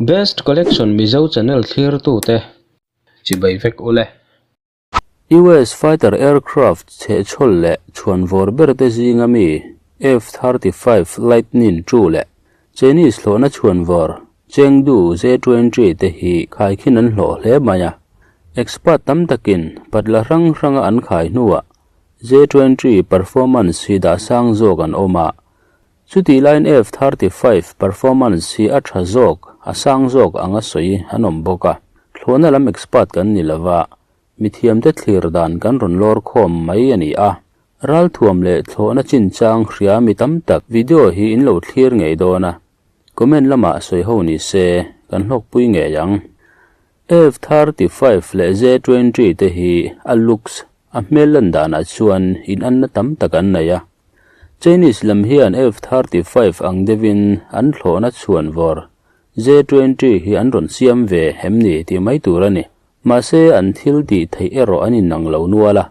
Best Collection Mizo channel thlirtute chibai vek ule. US fighter aircraft chhehchhawl leh chhuanvawr berte zinga mi F-35 Lightning ii leh Chinese hlawhna chhuanvawr Chengdu J-20 te hi khaikhin an hlawh hle mai a. Expert tam takin patla hrang hranga an khai hnuah J-20 performance hi dah sang zawk an awm a. Chutih laiin F-35 performance hi a tha zawk, a sang zawk anga sawi an awm bawk a. Thlawhna lam expert kan ni lova, mithiamte thlir dan kan rawn lawr khawm mai a ni a. Ralthuam leh thlawhna chinchang hria mi tam tak video hi in lo thlir ngei dawn a, comment lamah sawi ho ni se kan hlawkpui ngei ang. F-35 leh J-20 te hi a looks, a hmel lan danah chuan inanna tam tak an nei a. Chinese lam hian F-35 ang deuhin an thlawhna chhuanvawr J-20 hi an rawn siam ve em ni tih mai tur a ni. Mahse an thil tih theih erawh an inang lo nual a.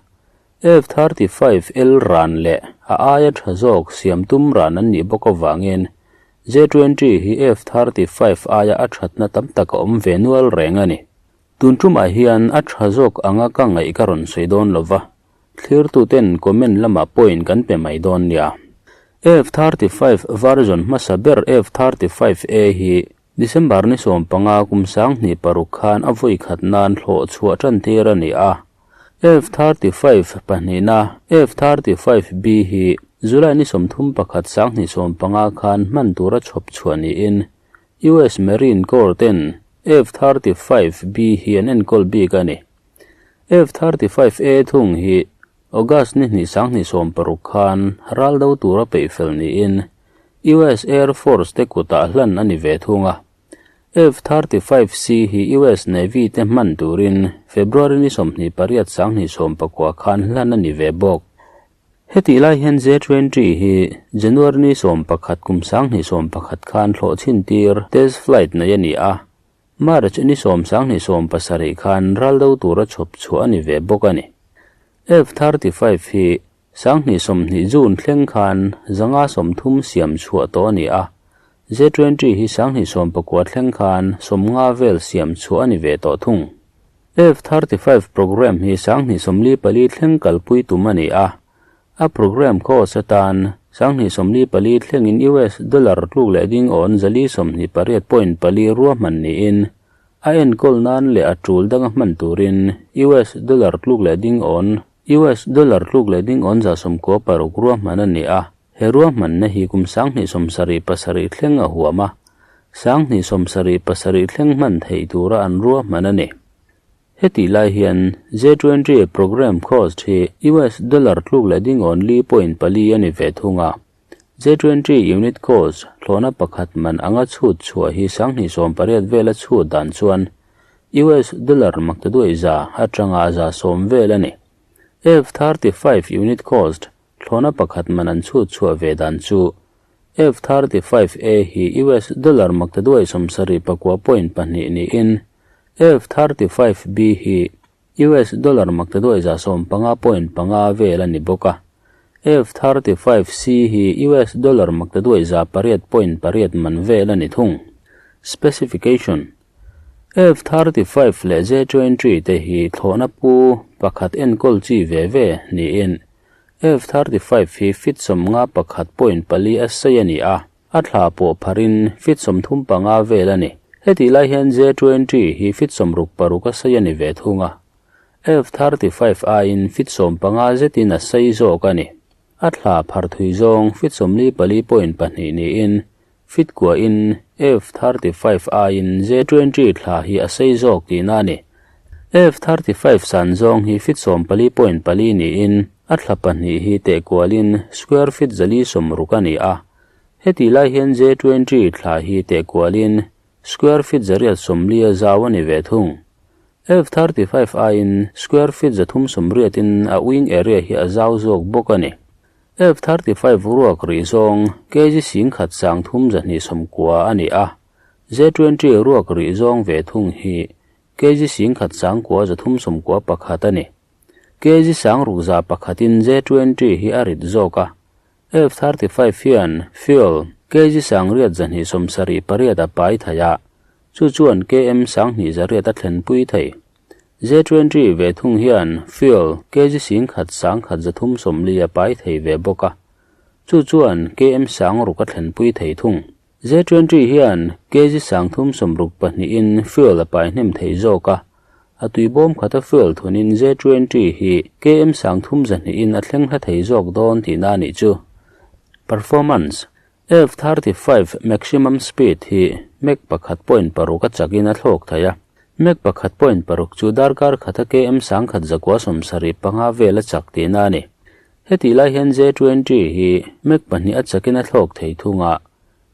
F-35 L ran leh a aia tha zawk siam tum ran an nih bawk avangin J-20 hi F-35 aia a thatna tam tak a awm ve nual reng a ni. Tun tumah hian a tha zawk anga ka ngaih ka rawn sawi dawn lova, Thlirtuten comment lamah point kan pe mai dawn nia. F-35 version hmasa ber F-35A hi December ni 15 kum 2006 khan a vawi khat nan hlawh chhuah tan tir a ni a. F-35 pahnihna F-35B hi July ni 31 2015 khan hman tura chhawp chhuah niin US Marine Corps ten F-35B hi an enkawl bik a ni. F-35A thung hi August ni hnih 2016 khan ral do tura peih fel niin US Air Force te kutah hlan a ni ve thung a. F-35C hi US Navy te hman turin February ni 28 2019 khan hlan a ni ve bawk. Hetih lai hian J-20 hi January ni 11 kum 2021 khan thlawh chhin tir test flight nei a ni a. March ni 27 khan ral do tura chhawp chhuah a ni ve bawk a ni. F-35 hi 2020 June thleng khan 130 siam chhuah tawh a ni a, J-20 hi 2019 thleng khan 50 vel siam chhuah a ni ve tawh thung. F-35 program hi 2024 thleng kalpui tum a ni a, a program cost atan 2024 thlengin US dollar tluk leh ding awn 428.4 ruahman niin a enkawl nan leh a tul danga hman turin US dollar tluk leh ding awn US dollar tluk leh ding awn 96 ruahman a ni a. He ruahmanna hi kum 2077 thleng a huam a, 2077 thleng hman theih tura an ruahman a ni. Hetih lai hian J-20 program cost hi US dollar tluk leh ding awn li point pali a ni ve thung a. J-20 unit cost thlawhna pakhat man anga chhut chhuah hi 2018 vela chhut dan chuan US dollar maktaduai za atanga za sawm vel a ni. F-35 unit cost thlawhna pakhat man an chhut chhuah ve dan chu F-35A hi US dollar maktaduai 79.2 niin F-35B hi US dollar maktaduai 15.5 vel a ni bawk a. F-35C hi US dollar maktaduai 8.8 man vel a ni thung. Specification F-35 leh J-20 te hi thlawhna pu pakhat enkawl chi ve ve niin F-35 hi feet 51.4 a sei a ni a, a thla pawh pharin feet 35 vel a ni. Hetih lai hian J-20 hi feet 66 a sei a ni ve thung a. F-35 aiin feet 15 zetin a sei zawk a ni. A thla phar thui zawng feet 44.2 niin feet kuahin F-35 aiin J-20 thla hi a sei zawk tihna a ni. F-35 san zawng hi feet 14.4 niin a thla pahnih hi teh kualin square feet 460 a ni a. Hetih lai hian J-20 thla hi teh kualin square feet 140 a zau a ni ve thung. F-35 aiin square feet 380 in a wing area hi a zau zawk bawk a ni. F-35 ruak rih zawng kg 10 329 a ni a, J-20 ruak rih zawng ve thung hi kg 10 391 a ni. Kg 601 in J-20 hi a rit zawk a, F-35 hian fuel kg 8,278 a pai thei a. Chu chuan KM 2800 a thlenpui thei. J-20 ve thung hian fuel kg 10,000 1340 a pai thei ve bawk a. Chu chuan KM 6,000 a thlenpui thei thung. J-20 hian kg 362 in fuel a pai hnem thei zawk a. A tui bawm khata fuel thunin J-20 hi KM 302 in a thleng hla thei zawk dawn tihna a nih chu. Performance, F-35 maximum speed hi Mach pakhat point paruk a chakin a thlawk thei a. Mach pakhat point paruk chu darkar khata KM 1175 vel a chak tihna a ni. Hetih lai hian J-20 hi Mach pahnih a chakin a thlawk thei thung a,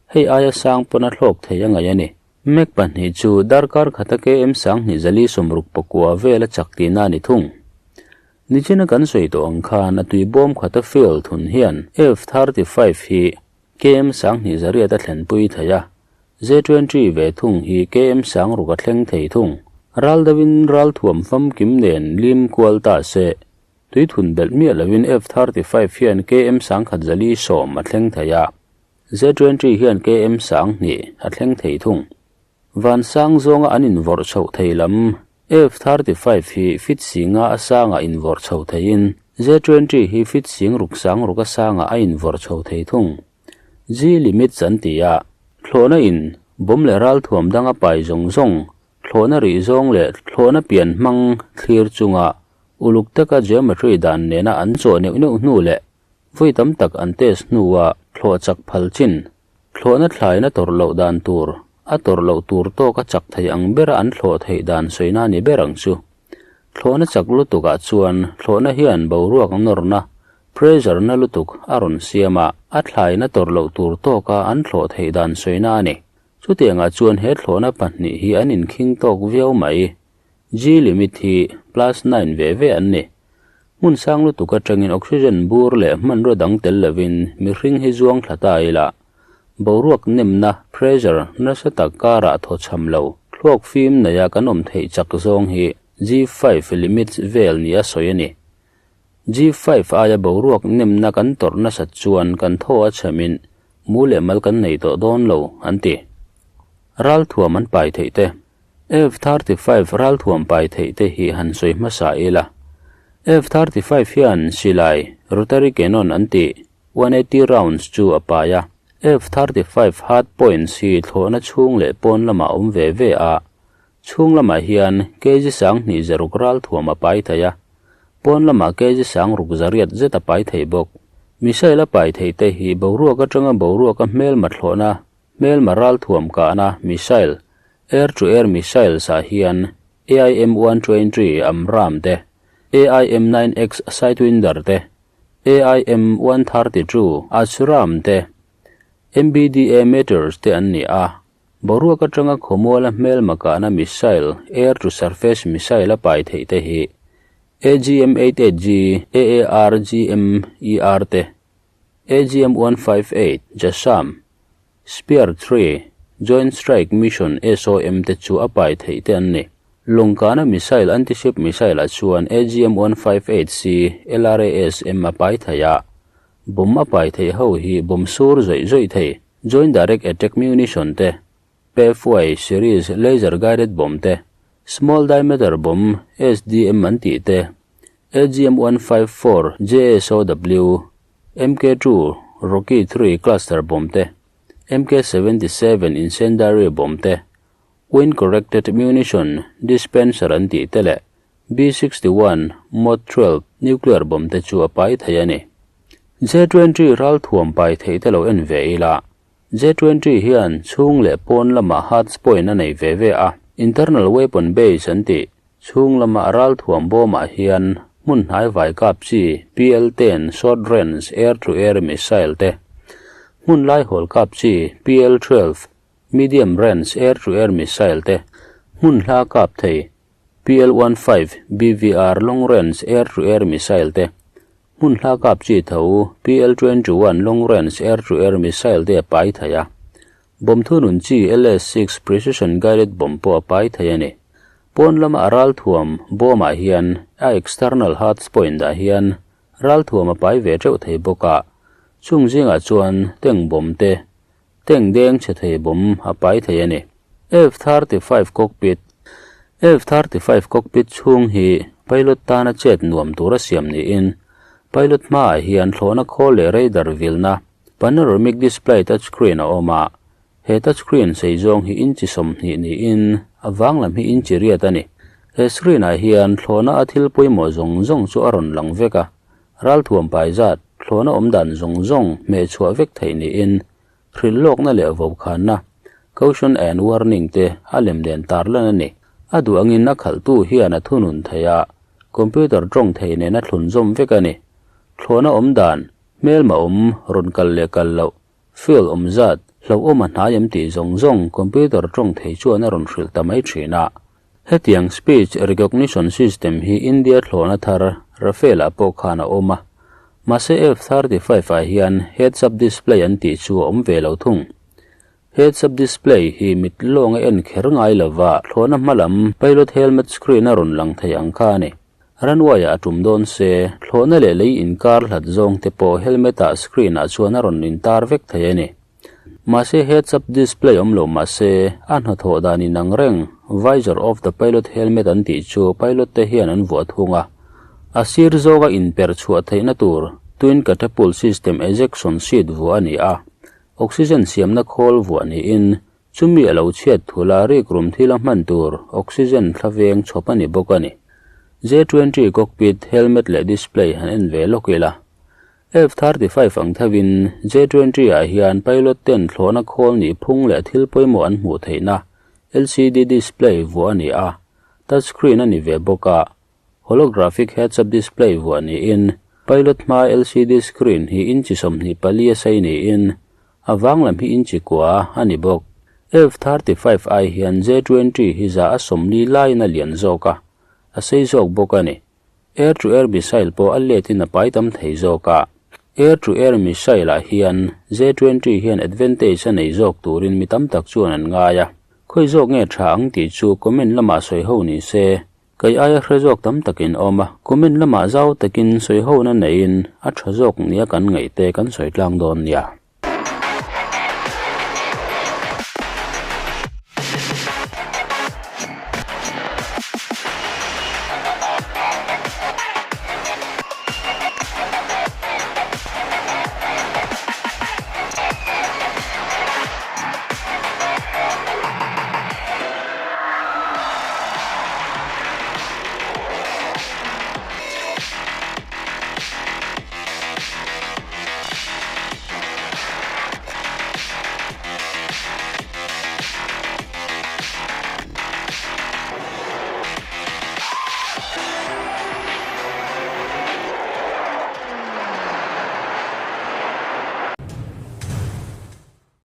hei aia sang pawn a thlawk thei a ngaih a ni. Mach pahnih chu darkar khata KM 2469 vel a chak tihna a ni thung. Nichina kan sawi tawh ang khan a tui bawm khata fuel thun hian F-35 hi KM 2800 a thlenpui thei a, J-20 ve thung hi KM 6000 a thleng thei thung. Ral deuhin ral thuam famkim nen lim kual ta se, tui thun belh miah lovin F-35 hian KM 1110 a thleng thei a, J-20 hian KM 2000 a thleng thei thung. Vansang zawnga an invawrh chhoh thei lam F-35 hi fit singa a sangah invawrh chho theiin J-20 hi fit sing ruk sang ruk a sangah a invawrh chho thei thung. G-limits an ti a, thlawhna in bawm leh ralthuam danga pai zawng zawng, thlawhna rih zawng leh thlawhna pian hmang thlir chunga uluk taka geometry dan nena an chawh neuh neuh hnu leh vawi tam tak an test hnua thlawh chak phal chin Thlawhna thlaina tawrh loh dan tur, a tawrh loh tur tawka chak thei ang bera an thlawh theih dan sawina a ni ber ang chu. Thlawhna chak lutukah chuan thlawhna hian boruak nawrna, pressure, na lutuk a rawn siam a, a thlaina tawrh loh tur tawka an thlawh theih dan sawina a ni. Chutiangah chuan he thlawhna pahnih hi an inkhing tawk viau mai. G-limit hi plus nine ve ve an ni. Hmun sang lutuk atangin oxygen bur leh hmanraw dang tel lovin mihring hi zuang thla ta ila, boruak nemna, pressure, nasa tak karah thaw chham lo, thluak fim neia kan awm theih chak zawng hi G5 limits vel nia sawi a ni. G5 aia boruak nemna kan tawrh nasat chuan kan thaw a chhemin mu leh mal kan nei tawh dawn lo, an ti. Ralthuam an pai theih te. F-35 ralthuam pai theih te hi han sawi hmasa ila. F-35 hian silai, rotary cannon an tih, 180 rounds chu a pai a. F-35 hard points hi thlawhna chhung leh pawn lamah a awm ve ve a. Chhung lamah hian kg 2600 ralthuam a pai thei a. Pawn lamah kg 6800 zet a pai thei bawk. Missile a pai theih te hi boruak atanga boruaka hmelma thlawhna Hmelma ralthuam kahna missile, air-to-air missiles ah hian AIM-120 Amram te, AIM-9X Sidewinder te, AIM-132 Ashram te, MBDA Meteors te an ni a. Boruak atanga khawmuala hmelma kahna missile, air-to-surface missile a pai theih te hi AGM-88G, AARGM-ER te, AGM-158 Jasam, Spear Three, Joint Strike Mission SOM te chu a pai theih te an ni. Lawngkana missile anti-ship missile ah chuan AGM-158C LRASM a pai thei a, bomb a pai theih ho hi bomb sur zawih zawih thei, Joint Direct Attack Munition te, PFY series laser guided bomb te, Small Diameter Bomb SDM an tih te, AGM-154 JSOW, MK-2 Rocky 3 cluster bomb te, MK-77 incendiary bomb te, Wind Corrected Munition Dispenser an tih te leh B-61 Mod 12 nuclear bomb te chu a pai thei a ni. J-20 ralthuam pai theih te lo en ve ila, J-20 hian chhung leh pawn lamah hard point a nei ve ve a, internal weapon base an tih. Chhung lama ralthuam bawmah hian hmun hnai vai kap chi PL-10 short range air-to-air missile te, hmun laihawl kap chi PL-12 medium range air-to-air missile te, hmun hla kap thei PL-15 BVR long range air-to-air missile te, hmun hla kap chi tho PL-21 long range air-to-air missile te a pai thei a. Bomb thunun chi LS-6 precision guided bomb pawh a pai thei a ni. Pawn lama a ralthuam bawmah hian a external hard point ah hian ralthuam a pai ve teuh thei bawk a, chung zingah chuan tank bomb te, tank deng chhe thei bomb a pai thei a ni. F-35 Cockpit F-35 cockpit chhung hi pilot tana chet nuam tura siam niin pilot hmaah hian thlawhna khawl leh radar vilna panoramic display touchscreen a awm a. He touchscreen sei zawng hi inchi 20 niin a vang lam hi inchi riat a ni. He screen ah hian thlawhna a thil pawimawh zawng zawng chu a rawn lang vek a, ralthuam pai zat thlawhna awm dan zawng zawng hmeh chhuah vek theih niin hrilh lawkna leh vokhanna, caution and warning, te a lem nen tarlan a ni. A duh angin a khalhtu hian a thunun thei a, computer tawng thei nen a thlun zawm vek a ni. Thlawhna awm dan, hmelma awm, rawn kal leh kal loh, fuel awm zat, hlauhawm a hnai em tih zawng zawng computer tawng thei chuan a rawn hrilh ta mai thin a. Hetiang speech recognition system hi India thlawhna thar Rafale-ah pawh khan a awm a, mahse F-35 ah hian heads-up display an tih chu a awm ve lo thung. Heads-up display hi mit lawng a en kher ngai lova thlawhna hma lam pilot helmet screen a rawn lang thei ang kha a ni. Runway-ah a tum dawn se, thlawhna leh lei inkar hlat zawng te pawh helmet-ah screen-ah chuan a rawn intar vek thei a ni. Mahse heads-up display awm lo mahse, a hnathawh dan inang reng, visor of the pilot helmet an tih chu pilot te hian an vuah thung a. A sir zawka inper chhuah theihna tur twin catapult system ejection seat vuah a ni a, oxygen siamna khawl vuah niin chumi a lo chhiat thula rikrum thila hman tur oxygen thla veng chhawp a ni bawk a ni. J-20 cockpit helmet leh display han en ve lawk ila. F-35 ang thovin J-20 ah hian pilot ten thlawhna khawl nih phung leh thil pawimawh an hmuh theihna LCD display vuah a ni a, touch screen a ni ve bawk a, holographic heads-up display vuah niin pilot hmaa LCD screen hi inchi 24 a sei niin a vang lam hi inchi kua a ni bawk. F-35 ai hian J-20 hi za a 40 laiin a lian zawk a, a sei zawk bawk a ni. Air to air missile pawh a let in a pai tam thei zawk a. Air to air missile ah hian J-20 hian advantage a nei zawk turin mi tam tak chuan an ngai a. Khawi zawk nge tha ang tih chu comment lamah sawi ho ni se, kei aia hre zawk tam takin awm a, comment lamah zau takin sawi hona neiin a tha zawk nia kan ngaih te kan sawi tlang dawn nia.